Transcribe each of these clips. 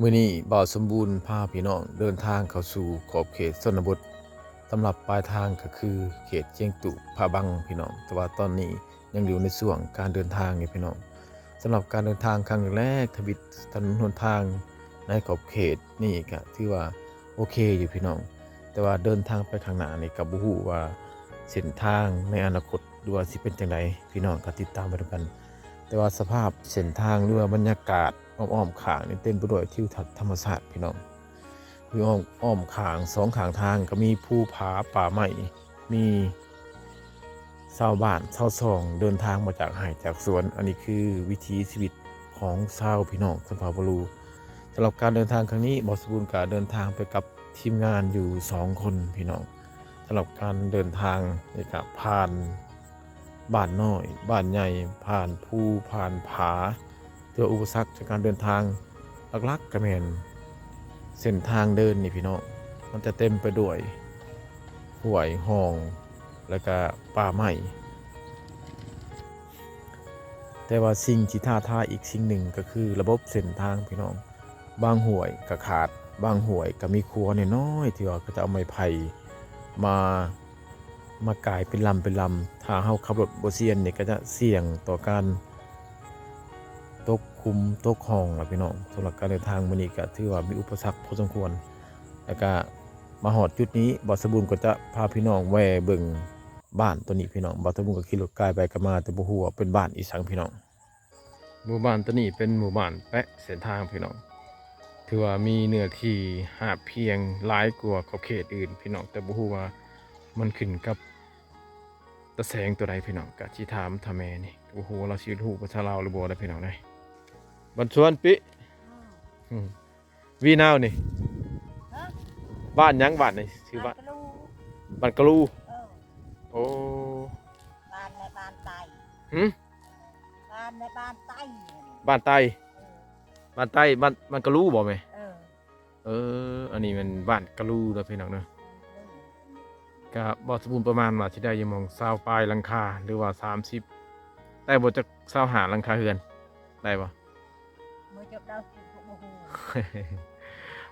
ມື້ນີ້ ບ່າວສົມບູນ ພາພີ່ນ້ອງເດີນທາງເຂົ້າສູ່ຂອບເຂດຊົນນະບົດ. ສຳລັບປາຍທາງກໍຄືເຂດຊຽງຕຸ ພະບັງ ພີ່ນ້ອງ, ແຕ່ວ່າຕອນນີ້ຍັງຢູ່ໃນຊ່ວງການເດີນທາງຢູ່ ພີ່ນ້ອງ. ສຳລັບການເດີນທາງຄັ້ງແລກທຳອິດຖະໜົນຫົນທາງໃນຂອບເຂດນີ້ກໍຖືວ່າໂອເຄຢູ່ ພີ່ນ້ອງ, ແຕ່ວ່າເດີນທາງໄປຂ້າງໜ້ານີ້ກໍບໍ່ຮູ້ວ່າເສັ້ນທາງໃນອະນາຄົດ ຫຼືວ່າຊິເປັນຈັ່ງໃດ ພີ່ນ້ອງກໍຕິດຕາມໄປນຳກັນ. ແຕ່ວ່າສະພາບເສັ້ນທາງ ຫຼືວ່າບັນຍາກາດອ້ອມໆຂ້າງນີ້ເຕັມໄປດ້ວຍທິວທັດທຳມະຊາດ ພີ່ນ້ອງ. ຢູ່ອ້ອມ ອ້ອມຂ້າງ ສອງຂ້າງທາງກໍມີພູຜາ ປ່າໄມ້, ມີຊາວບ້ານຊາວຊ່ອງເດີນທາງມາຈາກໄຮ່ຈາກສວນ. ອັນນີ້ຄືວິຖີຊີວິດຂອງຊາວ ພີ່ນ້ອງຊົນເຜົ່າປະລູ. ສຳລັບການເດີນທາງຄັ້ງນີ້ ບ່າວສົມບູນກໍເດີນທາງໄປກັບທີມງານຢູ່ສອງຄົນ ພີ່ນ້ອງ. ສຳລັບການເດີນທາງນີ້ກໍຜ່ານບ້ານນ້ອຍ ບ້ານໃຫຍ່, ຜ່ານພູ ຜ່ານຜາ. ແຕ່ວ່າອຸປະສັກຈາກການເດີນທາງຫຼັກໆກໍແມ່ນເສັ້ນທາງເດີນນີ້ ພີ່ນ້ອງ, ມັນຈະເຕັມໄປດ້ວຍຫ້ວຍຮ່ອງ ແລ້ວກໍປ່າໄມ້. ແຕ່ວ່າສິ່ງທີ່ທ້າທາຍອີກສິ່ງໜຶ່ງກໍຄືລະບົບເສັ້ນທາງ ພີ່ນ້ອງ. ບາງຫ້ວຍກໍຂາດ, ບາງຫ້ວຍກໍມີຂົວນ້ອຍໆ ທີ່ວ່າເຂົາເຈົ້າເອົາໄມ້ໄຜ່ມາ ມາກາຍເປັນລຳເປັນລຳ. ຖ້າເຮົາຂັບລົດບໍ່ຊຽນນີ້ ກໍຈະສ່ຽງຕໍ່ການຕົກຂຸມຕົກຮ່ອງລະ ພີ່ນ້ອງ. ສຳລັບການເດີນທາງມື້ນີ້ກໍຖືວ່າມີອຸປະສັກພໍສົມຄວນ. ແລ້ວກໍມາຮອດຈຸດນີ້ ບ່າວສົມບູນກໍຈະພາພີ່ນ້ອງແວ່ເບິ່ງບ້ານໂຕນີ້ ພີ່ນ້ອງ. ບ່າວສົມບູນກໍຂີ່ລົດກາຍໄປກາຍມາ ແຕ່ບໍ່ຮູ້ວ່າເປັນບ້ານອີ່ຫຍັງ ພີ່ນ້ອງ. ໝູ່ບ້ານໂຕນີ້ເປັນໝູ່ບ້ານແປະເສັ້ນທາງ ພີ່ນ້ອງ, ຖືວ່າມີເນື້ອທີ່ຫາບພຽງຫຼາຍກວ່າຂອບເຂດອື່ນ ພີ່ນ້ອງ, ແຕ່ບໍ່ຮູ້ວ່າມັນຂຶ້ນກັບຕາແສງໂຕໃດ ພີ່ນ້ອງ. ກະຊິຖາມທ້າແມ່ນີ້ ບໍ່ຮູ້ວ່າລາວຊິຮູ້ພາສາລາວຫຼືບໍ່ເດ້ ພີ່ນ້ອງເດ້. ບ້ານສວນປິ ອືມ ວີນາວນີ້ ຮະ? ບ້ານຫຍັງ? ບ້ານນີ້ຊື່ບ້ານ ບ້ານກະລູ ບ້ານກະລູ. ເອີ ໂອ້ ບ້ານໃນບ້ານໃຕ້ ຫື? ບ້ານໃນບ້ານໃຕ້ ບ້ານໃຕ້ ເອີ ບ້ານໃຕ້ ບ້ານ ບ້ານກະລູບໍ່ແມ່? ເອີ ເອີ ອັນນີ້ແມ່ນບ້ານກະລູເດີພີ່ນ້ອງເດີ. ເອີ ກະບໍ່ສົມບູນ ປະມານວ່າຊິໄດ້ຢູ່ໝ່ອງຊາວປາຍຫຼັງຄາ ຫຼືວ່າສາມສິບ ໄດ້ບໍ່ ຈັກຊາວຫ້າຫຼັງຄາເຮືອນ ໄດ້ບໍ່? ບໍ່ຈັກດອກ ບໍ່ຮູ້.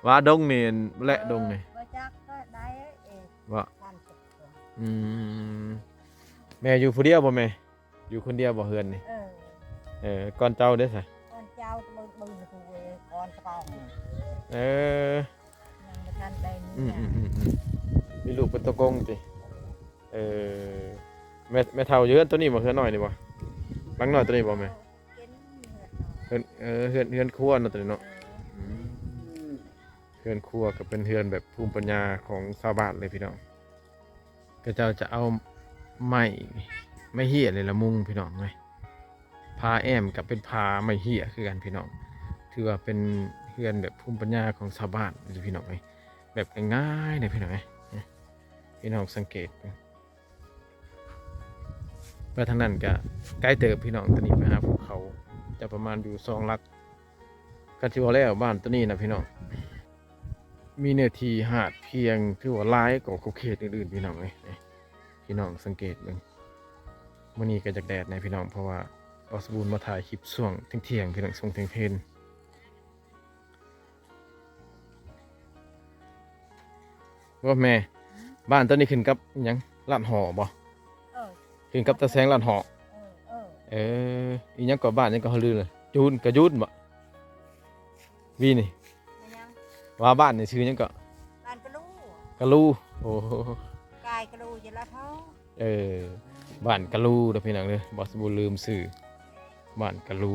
ວ່າດົງນີ້ ແລະ ເອີ ດົງນີ້ ບໍ່ຈັກກໍໄດ້ເອງ ບໍ່? ສາມສິບ ອືມ ແມ່ຢູ່ຜູ້ດຽວບໍ່ແມ່? ຢູ່ຄົນດຽວບໍ່ເຮືອນນີ້? ເອີ ເອີ ກ່ອນເຈົ້າເດ້ຊະ? ກ່ອນເຈົ້າ ເບິ່ງ ເບິ່ງຜູ້ເອີ ກ່ອນສະປອງ ເອີ ຍັງບໍ່ທັນໄດ້ເມຍ ອືມໆໆໆ ມີລູກເປັນຕົວກົງຕິ? ເອີ ແມ່ ແມ່ເຖົ້າຢູ່ເຮືອນໂຕນີ້ບໍ່? ເຮືອນນ້ອຍນີ້ບໍ່? ຫຼັງນ້ອຍໂຕນີ້ບໍ່ແມ່? ເປັນເຮືອນນ້ອຍ ເຮືອນ ເອີ ເຮືອນ ເຮືອນຄົວເນາະໂຕນີ້ເນາະ. ເອີ ອືມ ເຮືອນຄົວກໍເປັນເຮືອນແບບພູມປັນຍາຂອງຊາວບ້ານເລີຍພີ່ນ້ອງ. ເຂົາເຈົ້າຈະເອົາໄມ້ ໄມ້ເຮ້ຍນີ້ລະມຸງພີ່ນ້ອງເອີຍ. ຝາແອ້ມກໍເປັນຝາໄມ້ເຮ້ຍຄືກັນພີ່ນ້ອງ. ຖືວ່າເປັນເຮືອນແບບພູມປັນຍາຂອງຊາວບ້ານເລີຍພີ່ນ້ອງເອີຍ, ແບບງ່າຍໆເດ້ພີ່ນ້ອງເອີຍ. ພີ່ນ້ອງສັງເກດເບິ່ງ ໄປທາງນັ້ນກະໄກເຕີບພີ່ນ້ອງ, ຕອນນີ້ໄປຫາພູເຂົາຈະປະມານຢູ່ສອງຫຼັກ. ກໍຖືວ່າແລ້ວ ບ້ານໂຕນີ້ນະພີ່ນ້ອງ ມີເນື້ອທີ່ຫາດພຽງ ຖືວ່າຫຼາຍກວ່າຂອບເຂດອື່ນໆ ພີ່ນ້ອງເອີຍ. ນີ້ ພີ່ນ້ອງສັງເກດເບິ່ງ, ມື້ນີ້ກໍຢາກແດດແດ່ພີ່ນ້ອງ ເພາະວ່າບ່າວສະບູນມາຖ່າຍຄລິບຊ່ວງທ່ຽງໆ ພີ່ນ້ອງ, ຊ່ວງທ່ຽງເພນ. ວ່າແມ່ ບ້ານຕົວນີ້ຂຶ້ນກັບອີ່ຫຍັງ ລາດຫໍ່ບໍ່? ເອີ ຂຶ້ນກັບຕາແສງລາດຫໍ່. ເອີ ເອີ ອີ່ຫຍັງກໍ ບ້ານຫຍັງກໍ ລືມລະ ຈູນ ກະຈູນບໍ່? ວີນີ້ ອີ່ຫຍັງ ວ່າບ້ານນີ້ຊື່ຫຍັງເກາະ? ບ້ານກະລູ ກະລູ. ໂອ້ ກາຍກະລູຢູ່ລາດຫໍ່. ເອີ ບ້ານກະລູເດີພີ່ນ້ອງເດີ, ບ່າວສະບູນລືມຊື່ ບ້ານກະລູ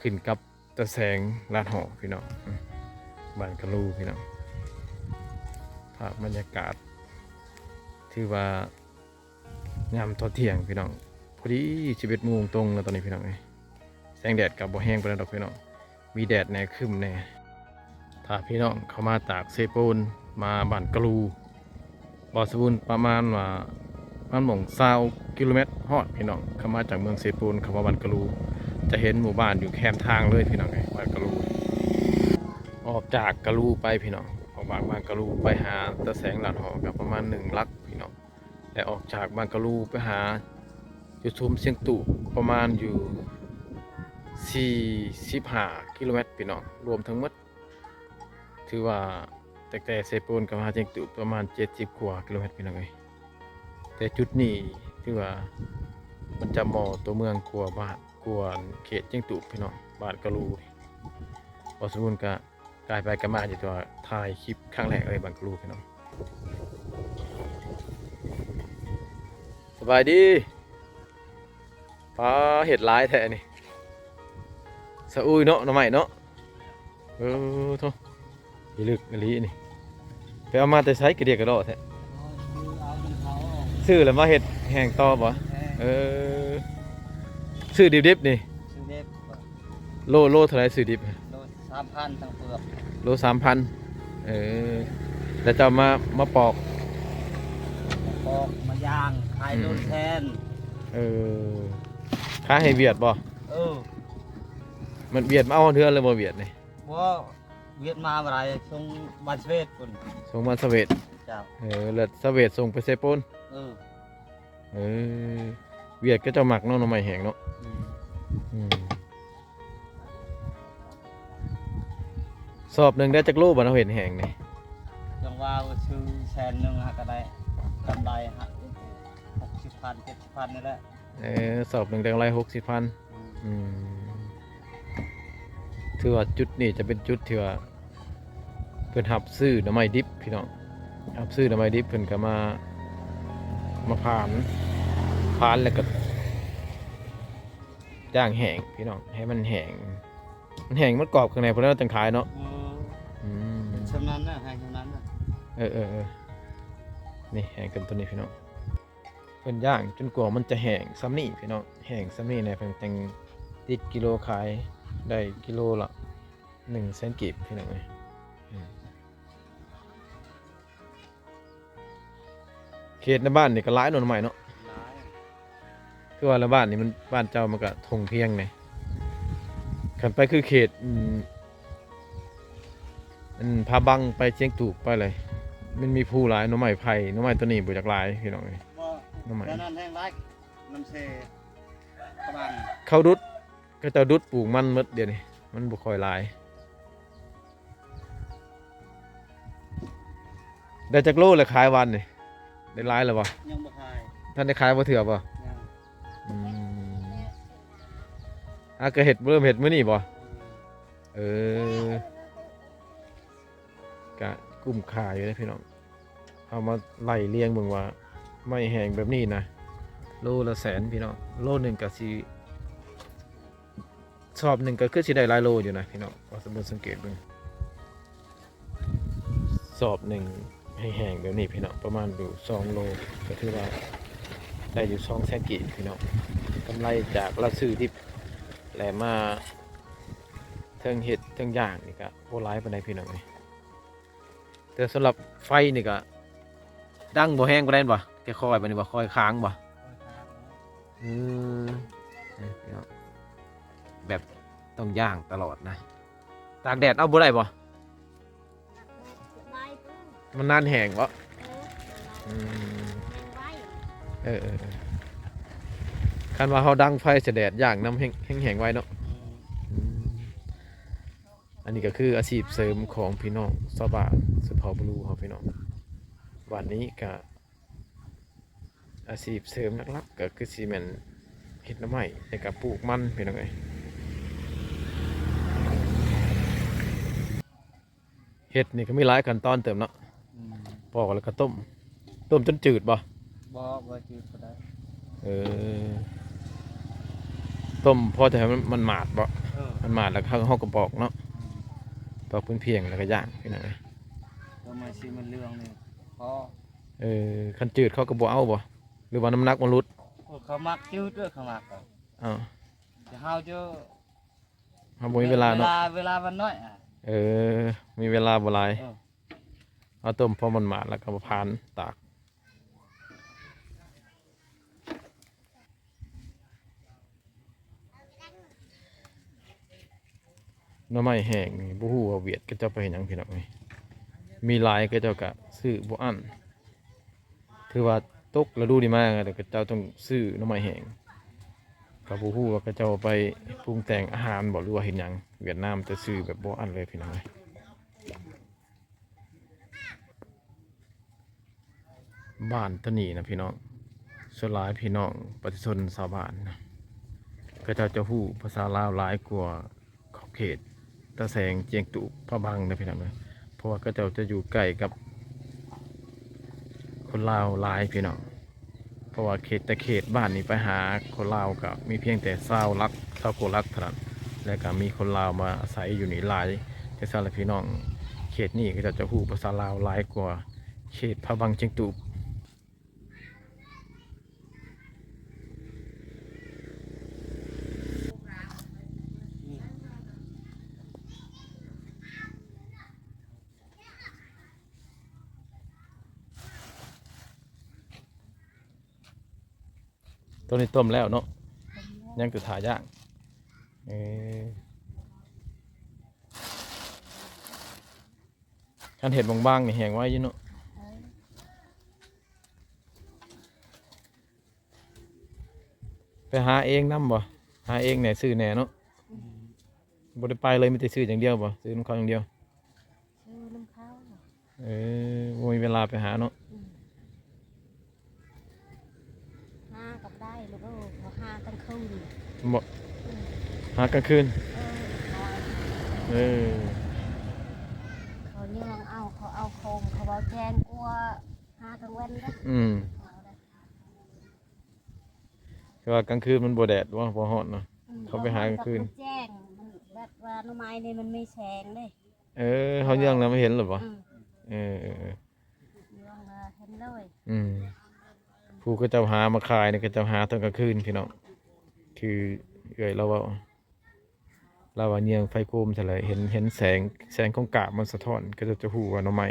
ຂຶ້ນກັບ ຕາແສງລາດຫໍ່ພີ່ນ້ອງ, ບ້ານກະລູພີ່ນ້ອງ. ພາບບັນຍາກາດຖືວ່າຍາມຕອນທ່ຽງພີ່ນ້ອງ, ພໍດີສິບເອັດໂມງຕົງແລ້ວຕອນນີ້ພີ່ນ້ອງເອີຍ. ແສງແດດກໍບໍ່ແຮງປານໃດດອກພີ່ນ້ອງ, ມີແດດແດ່ ຄຶ້ມແດ່. ຖ້າພີ່ນ້ອງເຂົ້າມາຈາກເຊໂປນມາບ້ານກະລູ ບ່າວສະບູນປະມານວ່າ ປະມານໝ່ອງຊາວກິໂລແມັດຮອດພີ່ນ້ອງ. ເຂົ້າມາຈາກເມືອງເຊໂປນ ເຂົ້າມາບ້ານກະລູ ຈະເຫັນໝູ່ບ້ານຢູ່ແຄມທາງເລີຍພີ່ນ້ອງເອີຍ, ບ້ານກະລູ. ອອກຈາກກະລູໄປພີ່ນ້ອງ, ອອກຈາກບ້ານກະລູໄປຫາຕາແສງລາດຫໍ່ກໍປະມານໜຶ່ງຫຼັກພີ່ນ້ອງ, ແລະ ອອກຈາກບ້ານກະລູໄປຫາຈຸດຊຸມຊຽງຕຸປະມານຢູ່ສີ່ສິບຫ້າກິໂລແມັດພີ່ນ້ອງ. ລວມທັງໝົດ ຖືວ່າຕັ້ງແຕ່ເຊໂປນກັບຫາຈຽງຕູປະມານເຈັດສິບກວ່າກິໂລແມັດ ພີ່ນ້ອງເອີຍ. ແຕ່ຈຸດນີ້ຖືວ່າມັນຈະເໝາະຕົວເມືອງກວ່າບ້ານ ກວ່າເຂດຈຽງຕູບ ພີ່ນ້ອງ, ບ້ານກະລູ. ບໍ່ສົມບູນກະກາຍໄປກາຍມາຢູ່ ແຕ່ວ່າຖ່າຍຄລິບຄັ້ງແລກເລີຍ ບ້ານກະລູ ພີ່ນ້ອງ. ສະບາຍດີ. ປາ ເຫັດຫຼາຍແທ້ນີ້ ສະອຸຍເນາະ ໜໍ່ໄມ້ເນາະ. ເອີ ໂທ້ ພິລຶກອີ່ຫຼີນີ້. ໄປເອົາມາແຕ່ໃສ ກະດຽກກະດໍ້ແທ້? ຊື້ເອົານຳເຂົາ. ຊື້ແລ້ວມາເຮັດແຫ້ງຕໍ່ບໍ່? ແມ່ນ. ເອີ ຊື້ດິບໆນີ້? ຊື້ດິບ. ໂລ ໂລເທົ່າໃດຊື້ດິບ? ໂລສາມພັນທັງເປືອກ. ໂລສາມພັນ. ເອີ ແລ້ວເຈົ້າມາ ມາປອກ? ມາປອກ ມາຍ່າງ ຂາຍ ອືມ ໂລແສນ. ເອີ ຂາຍໃຫ້ຫວຽດບໍ່? ເອີ ມັນຫວຽດມາເອົາຮອດເຮືອນເລີຍບໍ່ ຫວຽດນີ້? ບໍ່ ຫວຽດມາບໍ່ໄດ້ ສົ່ງບ້ານສະເຫວດພຸ້ນ. ສົ່ງບ້ານສະເຫວດ. ເຈົ້າ. ເອີ ແລ້ວສະເຫວດສົ່ງໄປເຊໂປນ? ເອີ. ເອີ ຫວຽດເຂົາເຈົ້າມັກເນາະ ໜໍ່ໄມ້ແຫ້ງເນາະ. ອືມ ອືມ ສອບໜຶ່ງໄດ້ຈັກໂລ ບັດເຮົາເຮັດແຫ້ງນີ້? ຈັ່ງວ່າ ຊື້ແສນໜຶ່ງຫາກະໄດ້ກຳໄລຫາ ຫົກສິບພັນ ເຈັດສິບພັນນີ້ແຫຼະ. ເອີ ສອບໜຶ່ງໄດ້ກຳໄລຫົກສິບພັນ. ອືມ ອືມ ຖືວ່າຈຸດນີ້ຈະເປັນຈຸດທີ່ວ່າ ເພິ່ນຮັບຊື້ໜໍ່ໄມ້ດິບ ພີ່ນ້ອງ, ຮັບຊື້ໜໍ່ໄມ້ດິບ ເພິ່ນກະມາ ມາຜານ ຜານແລ້ວກະຍ່າງແຫ້ງ ພີ່ນ້ອງ, ໃຫ້ມັນແຫ້ງ ມັນແຫ້ງ ມັນກອບຂ້າງໃນພຸ້ນແລ້ວຈັ່ງຂາຍເນາະ. ເອີ ອືມ ເປັນສ່ຳນັ້ນນະ ແຫ້ງສ່ຳນັ້ນນະ. ເອີ ເອີ ເອີ ນີ້ແຫ້ງເປັນໂຕນີ້ ພີ່ນ້ອງ. ເພິ່ນຍ່າງຈົນກວ່າມັນຈະແຫ້ງສ່ຳນີ້ ພີ່ນ້ອງ, ແຫ້ງສ່ຳນີ້ແຫຼະ ເພິ່ນຈັ່ງຕິດກິໂລຂາຍໄດ້ກິໂລລະໜຶ່ງແສນກີບ ພີ່ນ້ອງເອີຍ. ອືມ ເຂດໃນບ້ານນີ້ກະຫຼາຍເນາະ ໜໍ່ໄມ້ເນາະ. ຫຼາຍ. ຄືວ່າລະບ້ານນີ້ມັນ ບ້ານເຈົ້າມັນກະທົ່ງພຽງເດ້. ຄັນໄປຄືເຂດ ອືມ ອັນພາບັງໄປຊຽງຕູບໄປເລີຍ ມັນມີພູຫຼາຍ ໜໍ່ໄມ້ໄຜ່ ໜໍ່ໄມ້ໂຕນີ້ບໍ່ຈັກຫຼາຍ ພີ່ນ້ອງເອີຍ. ບໍ່ ໜໍ່ໄມ້ ແຖວນັ້ນແຮງຫຼາຍ ນ້ຳເຊ ພາບັງ ເຂົາດຸດ ເຂົາເຈົ້າດຸດປູກມັນໝົດ ດຽວນີ້ມັນບໍ່ຄ່ອຍຫຼາຍ. ໄດ້ຈັກໂລແລ້ວຂາຍວານນີ້? ໄດ້ຫຼາຍແລ້ວບໍ່? ຍັງບໍ່ຂາຍ. ທັນໄດ້ຂາຍບໍ່ເທື່ອບໍ່? ຍັງ. ອືມ ອາ ກະເຮັດ ເລີ່ມເຮັດມື້ນີ້ບໍ່? ອືມ ເອີ ກະກຸ້ມຄ່າຢູ່ເດ້ພີ່ນ້ອງ. ເຮົາມາໄລ່ລຽງເບິ່ງວ່າ ໄມ້ແຫ້ງແບບນີ້ນະ ໂລລະແສນ ພີ່ນ້ອງ, ໂລໜຶ່ງກະຊິ ສອບໜຶ່ງກະຄືຊິໄດ້ຫຼາຍໂລຢູ່ນະ ພີ່ນ້ອງ. ວ່າສົມມຸດສັງເກດເບິ່ງ ສອບໜຶ່ງແຫ້ງໆແບບນີ້ ພີ່ນ້ອງ ປະມານຢູ່ສອງໂລ ກະຖືວ່າໄດ້ຢູ່ສອງແສນກີບ ພີ່ນ້ອງ. ກຳໄລຈາກລາວຊື້ດິບ ແລະມາເທິງເຮັດເທິງຍ່າງນີ້ກະບໍ່ຫຼາຍປານໃດ ພີ່ນ້ອງເອີຍ. ແຕ່ສຳລັບໄຟນີ້ກະດັງບໍ່ແຮງປານໃດແມ່ນບໍ່? ແຕ່ຄ່ອຍບາດນີ້ບໍ່ ຄ່ອຍຄ້າງບໍ່? ຄ່ອຍຄ້າງ. ອືມ ເອີ ພີ່ນ້ອງ ແບບຕ້ອງຍ່າງຕະຫຼອດນະ. ຕາກແດດເອົາບໍ່ໄດ້ບໍ່? ມັນນານແຫ້ງບໍ່? ເອີ ອືມ ແຫ້ງໄວ. ເອີ ເອີ ເອີ ຄັນວ່າເຮົາດັງໄຟໃສ່ແດດ ຍ່າງນຳແຫ້ງ ແຫ້ງ ແຫ້ງໄວເນາະ. ອືມ ອືມ ອັນນີ້ກະຄືອາຊີບເສີມຂອງພີ່ນ້ອງຊາວບ້ານຊົນເຜົ່າບະລູເຮົາ ພີ່ນ້ອງ. ບາດນີ້ກະອາຊີບເສີມຫຼັກໆ ກະຄືຊິແມ່ນເຮັດໜໍ່ໄມ້ ແລ້ວກະປູກມັນ ພີ່ນ້ອງເອີຍ. ເຮັດນີ້ກະມີຫຼາຍຂັ້ນຕອນເຕີບເນາະ. ອືມ ປອກແລ້ວກະຕົ້ມ. ຕົ້ມຈົນຈືດບໍ່? ບໍ່ ບໍ່ຈືດປານໃດ. ເອີ ຕົ້ມພໍແຕ່ໃຫ້ມັນ ມັນໝາດບໍ່? ເອີ ມັນໝາດແລ້ວເຮົາ ເຮົາກະປອກເນາະ. ອືມ ປອກເປັນພຽງແລ້ວກະຍ່າງ ພີ່ນ້ອງເອີຍ. ເອີ ຄັນຈືດເຂົາກະບໍ່ເອົາບໍ່? ຫຼືວ່ານ້ຳໜັກມັນຫຼຸດ? ເອີ ເຂົາມັກຈືດເດີ ເຂົາມັກ. ເອົາ ແຕ່ເຮົາຈະ ເຮົາບໍ່ມີເວລາເນາະ. ເວລາ ເວລາມັນໜ້ອຍອະ. ເອີ ມີເວລາບໍ່ຫຼາຍ. ເອີ ເອົາຕົ້ມພໍມັນໝາດແລ້ວກະມາຜານຕາກ. ໜໍ່ໄມ້ແຫ້ງນີ້ ບໍ່ຮູ້ວ່າຫວຽດເຂົາເຈົ້າໄປເຮັດຫຍັງ ພີ່ນ້ອງເອີຍ. ມີຫຼາຍເຂົາເຈົ້າກະຊື້ບໍ່ອັ້ນ. ຖືວ່າຕົກລະດູນີ້ມາ ເຂົາເຈົ້າຕ້ອງຊື້ໜໍ່ໄມ້ແຫ້ງ. ກະບໍ່ຮູ້ວ່າເຂົາເຈົ້າໄປປຸງແຕ່ງອາຫານບໍ່ ຫຼືວ່າເຮັດຫຍັງ. ຫວຽດນາມແຕ່ຊື້ແບບບໍ່ອັ້ນເລີຍ ພີ່ນ້ອງເອີຍ. ບ້ານໂຕນີ້ນະພີ່ນ້ອງ ສ່ວນຫຼາຍພີ່ນ້ອງປະຊາຊົນຊາວບ້ານນະ ເຂົາເຈົ້າຈະຮູ້ພາສາລາວຫຼາຍກວ່າຂອບເຂດຕາແສງ ຈຽງຕູບ ພະບັງເດີພີ່ນ້ອງເດີ ເພາະວ່າເຂົາເຈົ້າຈະຢູ່ໃກ້ກັບຄົນລາວຫຼາຍພີ່ນ້ອງ. ເພາະວ່າເຂດ ແຕ່ເຂດບ້ານນີ້ໄປຫາຄົນລາວກໍມີພຽງແຕ່ຊາວຫຼັກ ຊາວກວ່າຫຼັກເທົ່ານັ້ນ ແລະກໍມີຄົນລາວມາອາໄສຢູ່ນີ້ຫຼາຍ. ຈັ່ງຊັ້ນລະພີ່ນ້ອງ ເຂດນີ້ເຂົາເຈົ້າຈະຮູ້ພາສາລາວຫຼາຍກວ່າເຂດພະບັງ ຈຽງຕູບ. ໂຕນີ້ຕົ້ມແລ້ວເນາະ ຍັງແຕ່ຖ້າຍ່າງ. ເອີ ຄັນເຮັດບາງໆນີ້ແຫ້ງໄວຢູ່ເນາະ. ເອີ ໄປຫາເອງນຳບໍ່? ຫາເອງແດ່ ຊື້ແດ່ເນາະ. ອືມ ບໍ່ໄດ້ໄປເລີຍ ມີແຕ່ຊື້ຢ່າງດຽວບໍ່? ຊື້ນຳເຂົາຢ່າງດຽວ. ຊື້ນຳເຂົາ. ເອີ ບໍ່ມີເວລາໄປຫາເນາະ. ອືມ ຫາກໍໄດ້ລູກເອີຍ ເຂົາຫາກາງຄືນ. ບໍ່? ອືມ ຫາກາງຄືນ. ເອີ ເຂົາ ເອີ ເຂົາຍ່ອງເອົາ ເຂົາເອົາຂອງ ເຂົາເວົ້າແຈ້ງກວ່າຫາກາງວັນເດ້. ອືມ ແຕ່ວ່າກາງຄືນມັນບໍ່ແດດບໍ່ ບໍ່ຮ້ອນເນາະ. ອືມ ເຂົາໄປຫາກາງຄືນ ມັນແຈ້ງ ມັນແບບວ່າໜໍ່ໄມ້ນີ້ມັນມີແສງເດ້. ເອີ ເຮົາຍ່ອງນຳເຫັນແລ້ວບໍ່? ອືມ ເອີ ເອີ ເອີ ຍ່ອງນຳເຫັນເລີຍ. ອືມ ຜູ້ເຂົາເຈົ້າຫາມາຂາຍນີ້ ເຂົາເຈົ້າຫາຕອນກາງຄືນພີ່ນ້ອງ ຄືເອື້ອຍລາວເວົ້າ. ລາວວ່າຍ່ອງໄຟໂຄມຊັ້ນແຫຼະ ເຫັນ ເຫັນແສງ ແສງຂອງກາບມັນສະທ້ອນ ເຂົາເຈົ້າຈະຮູ້ວ່າໜໍ່ໄມ້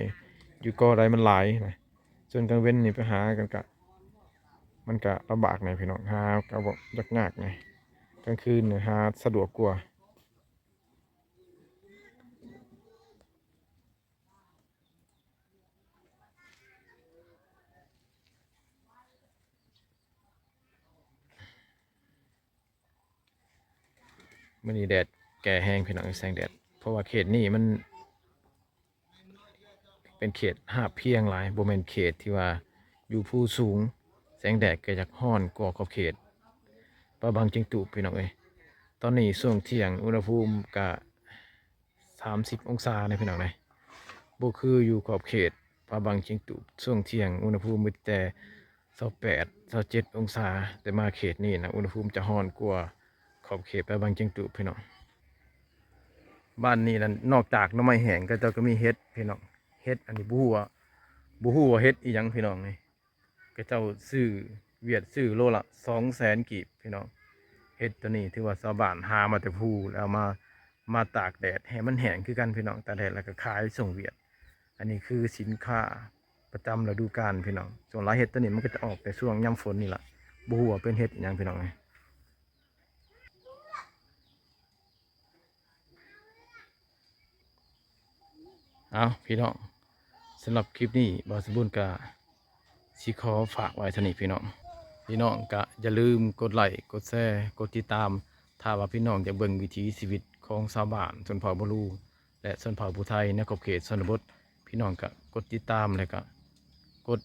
ຢູ່ກໍໃດມັນຫຼາຍນະ. ສ່ວນກາງເວັນນີ້ໄປຫາກັນກະ ມັນກະລຳບາກແດ່ພີ່ນ້ອງ ຫາກໍບໍ່ ຍາກໆແດ່. ກາງຄືນນີ້ຫາສະດວກກວ່າ. ມື້ນີ້ແດດແກ່ແຮງພີ່ນ້ອງ ແສງແດດ ເພາະວ່າເຂດນີ້ມັນເປັນເຂດຮາບພຽງຫຼາຍ ບໍ່ແມ່ນເຂດທີ່ວ່າຢູ່ພູສູງ. ແສງແດດກໍຢາກຮ້ອນກວ່າຂອບເຂດພະບັງ ຈຽງຕູບ ພີ່ນ້ອງເອີຍ. ຕອນນີ້ຊ່ວງທ່ຽງ ອຸນຫະພູມກະ ສາມສິບອົງສາເດ້ພີ່ນ້ອງເດ້ ບໍ່ຄືຢູ່ຂອບເຂດພະບັງ ຈຽງຕູບ ຊ່ວງທ່ຽງອຸນຫະພູມມີແຕ່ຊາວແປດ ຊາວເຈັດອົງສາ ແຕ່ມາເຂດນີ້ນະ ອຸນຫະພູມຈະຮ້ອນກວ່າຂອບເຂດພະບັງ ຈຽງຕູບ ພີ່ນ້ອງ. ບ້ານນີ້ນັ້ນ ນອກຈາກໜໍ່ໄມ້ແຫ້ງ ເຂົາເຈົ້າກໍມີເຫັດພີ່ນ້ອງ ເຫັດອັນນີ້ບໍ່ຮູ້ວ່າ ບໍ່ຮູ້ວ່າເຫັດອີ່ຫຍັງພີ່ນ້ອງນີ້. ເຂົາເຈົ້າຊື້ ຫວຽດຊື້ໂລລະສອງແສນກີບພີ່ນ້ອງ. ເຫັດໂຕນີ້ຖືວ່າຊາວບ້ານຫາມາແຕ່ພູ ແລ້ວເອົາມາ ມາຕາກແດດໃຫ້ມັນແຫ້ງຄືກັນພີ່ນ້ອງ ຕາກແດດແລ້ວກໍຂາຍສົ່ງຫວຽດ. ອັນນີ້ຄືສິນຄ້າປະຈຳລະດູການພີ່ນ້ອງ. ສ່ວນຫຼາຍເຫັດໂຕນີ້ມັນກໍຈະອອກແຕ່ຊ່ວງຍາມຝົນນີ້ລະ ບໍ່ຮູ້ວ່າເປັນເຫັດອີ່ຫຍັງພີ່ນ້ອງ. ເອົາພີ່ນ້ອງ ສຳລັບຄລິບນີ້ບ່າວສົມບູນກະຊິຂໍຝາກໄວ້ເທົ່ານີ້ພີ່ນ້ອງ. ພີ່ນ້ອງກະຢ່າລືມກົດໄລ້ ກົດແຊ ກົດຕິດຕາມ ຖ້າວ່າພີ່ນ້ອງຢາກເບິ່ງວິຖີຊີວິດຂອງຊາວບ້ານຊົນເຜົ່າບໍລູ ແລະ ຊົນເຜົ່າຜູ້ໄທໃນຂອບເຂດຊົນນະບົດ. ພີ່ນ້ອງກະກົດຕິດຕາມ ແລະ ກະກົດ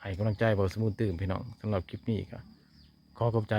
ໃຫ້ກຳລັງໃຈບ່າວສົມບູນຕື່ມພີ່ນ້ອງ. ສຳລັບຄລິບນີ້ກະຂໍຂອບໃຈ.